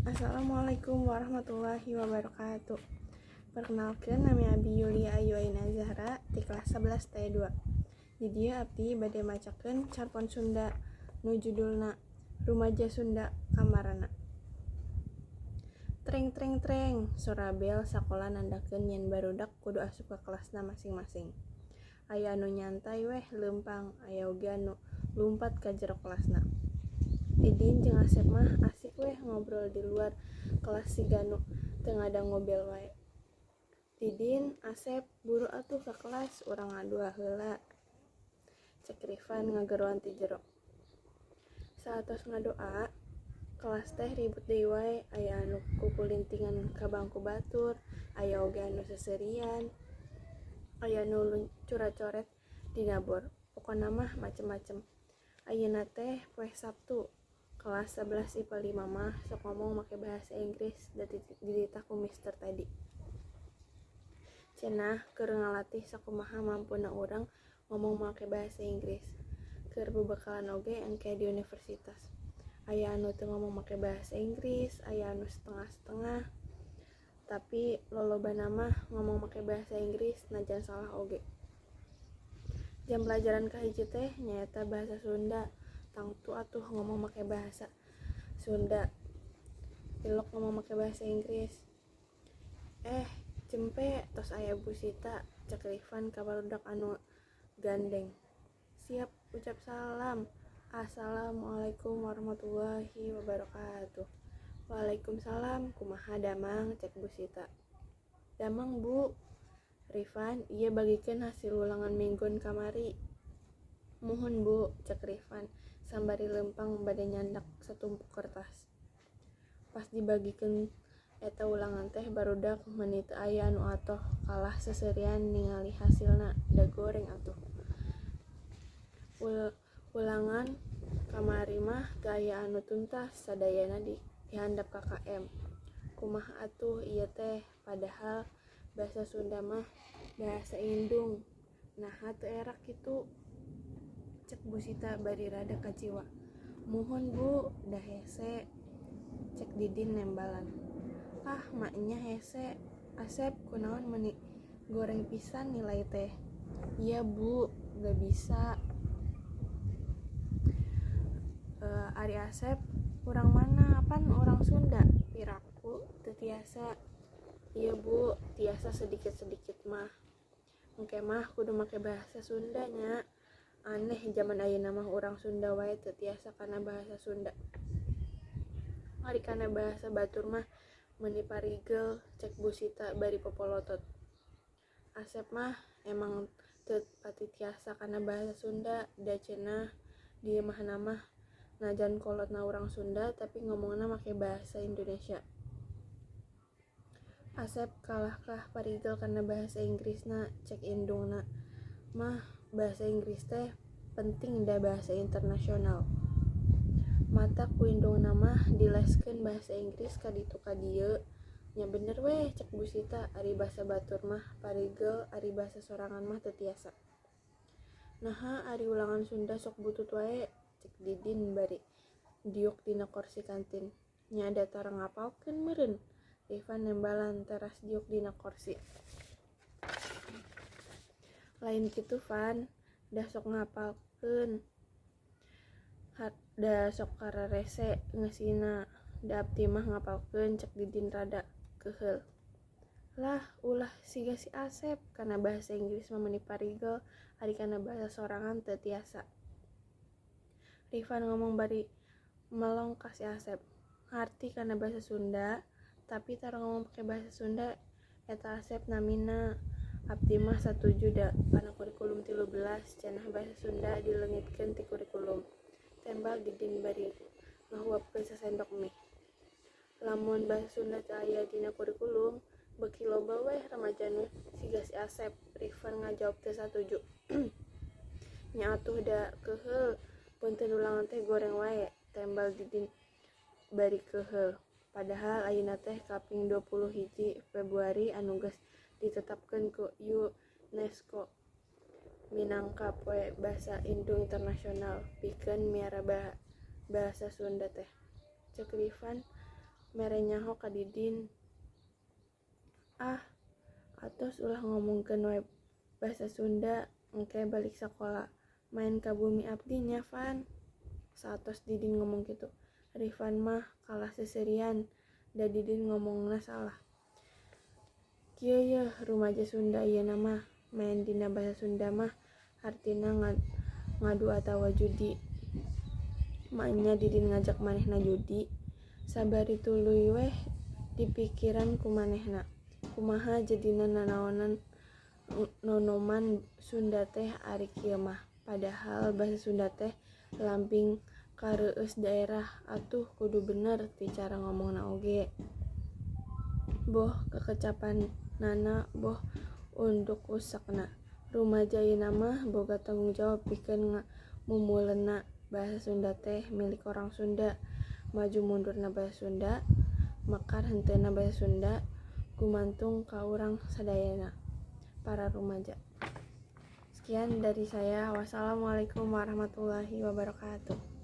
Assalamualaikum warahmatullahi wabarakatuh. Perkenalkan, nami Abi Yulia Ayu Aina Zahra di kelas 11 T2. Di dieu abdi bade macakeun carpon Sunda nu judulna Rumaja Sunda Kamarana. Treng treng treng, sora bel sakola nandakeun yen barudak kudu asup ka kelasna masing-masing. Aya anu nyantai weh leumpang, aya oge anu lumpat ka jero kelasna. Didin jeung Asep mah asik weh ngobrol di luar kelas siga nu teu ngadangu bel wae. Didin, Asep, buru atuh ka kelas urang ngadoa heula, cek Rifan ngageroan ti jero. Saatos ngadoa, kelas teh ribut deui wae, aya anu kukulintingan ka bangku batur, aya oge anu seuseurian, aya anu cura-coret dina bor, pokona mah macem-macem. Ayeuna teh poe Sabtu, kelas 11 IPA 5 mah sok ngomong make bahasa Inggris da dititah ku mister tadi. Cenah keur ngalatih sakumaha mampuna urang ngomong make bahasa Inggris, keur bebekalan oge engke di universitas. Aya anu teu ngomong make bahasa Inggris, aya anu setengah-setengah, tapi lolobana mah ngomong make bahasa Inggris najan salah oge. Jam pelajaran kahiji teh nyaeta bahasa Sunda, tangtu atuh ngomong make bahasa Sunda, ilok ngomong make bahasa Inggris. Eh, cempe tos aya Bu Sita, cek Rifan ka barudak anu gandeng. Siap ucap salam. Assalamualaikum warahmatullahi wabarakatuh. Waalaikumsalam, kumaha damang, cek Bu Sita. Damang, Bu. Rifan, ieu bagikeun hasil ulangan minggon kamari. Muhun, Bu, cek Rifan sambari leumpang bade nyandak satumpuk kertas. Pas dibagikeun eta ulangan teh barudak meuni teu aya anu atoh kalah seuseurian ningali hasilna, da goreng atuh. Ulangan kamari mah teu aya anu tuntas, sadayana dihandap KKM. Kumaha atuh ieu teh, padahal basa Sunda mah bahasa indung, naha teu era kitu, cek Bu Sita bari rada kaciwa. Muhun, Bu, da hese, cek Didin nembalan. Ah, maenya hese. Asep, kunaon meuni goreng pisan nilai teh? Iya, Bu, gak bisa. Ari Asep urang mana, pan urang Sunda, piraku teu tiasa? Iya, Bu, tiasa sedikit-sedikit mah. Engke mah kudu make bahasa Sunda nya. Aneh jaman ayeuna mah urang Sunda wae teu tiasa kana bahasa Sunda. Ari kana bahasa batur mah meuni parigel, cek Bu Sita bari popolotot. Asep mah emang teu pati tiasa kana bahasa Sunda, da cenah di imahna mah najan kolotna urang Sunda tapi ngomongna make bahasa Indonesia. Asep kalahkah parigel kana bahasa Inggrisna, cek indungna mah bahasa Inggris teh penting da bahasa internasional. Matak ku indungna mah dileskeun bahasa Inggris ka ditu ka dieu. Nya bener weh cek Bu Sita, ari basa batur mah parigel, ari basa sorangan mah teu tiasa. Naha ari ulangan Sunda sok butut wae, cek Didin bari diuk dina korsi kantin. Nya da tara ngapalkeun meureun, Rifan nembalan teras diuk dina korsi. Lain kitu, Van, da sok ngapalkeun, da sok kararese ngeusina, da abdi mah ngapalkeun, cek Didin rada keuheul. Lah, ulah siga si Asep, kana bahasa Inggris mah meuni parigel, ari kana bahasa sorangan teu tiasa. Rifan ngomong bari melong ka si Asep. Ngarti kana bahasa Sunda, tapi tara ngomong pake bahasa Sunda, eta Asep namina. Abdi mah satuju da kana kurikulum 13, cenah bahasa Sunda dileungitkeun ti kurikulum, tembal Didin bari ngahuapkeun sasendok mie. Lamun bahasa Sunda teu aya dina kurikulum, beuki loba weh remaja nu siga si Asep, Rifan ngajawab teu satuju. Nya atuh da keuheul, punten ulangan teh goreng wae, tembal Didin bari keuheul. Padahal ayeuna teh kaping 21 Februari anu geus ditetapkeun ku UNESCO minangka Poe Basa Indung Internasional pikeun miara bahasa Sunda teh, cek Rifan Mere nyaho ka Didin. Ah, atos ulah ngomongkeun we basa Sunda, engke balik sakola main ka bumi abdi nya, Van. Saatos Didin ngomong kitu, Rifan mah kalah seuseurian da Didin ngomongna salah. Kieu yeuh rumaja Sunda ayeuna mah, maen dina basa Sunda mah hartina ngadu atawa judi. Maenya Didin ngajak manehna judi? Sabari tuluy weh dipikiran ku manehna. Kumaha jadina nanaonan nonoman Sunda teh ari kieu mah, padahal basa Sunda teh lambang kareueus daerah, atuh kudu bener ti cara ngomongna oge. Boh kekecapanana boh unduk usekna. Rumaja ayeuna mah boga tanggung jawab pikeun mumulenna. Bahasa Sunda teh milik orang Sunda. Maju mundurna bahasa Sunda, mekar henteuna bahasa Sunda gumantung ka urang sadayana, para rumaja. Sekian dari saya. Wassalamualaikum warahmatullahi wabarakatuh.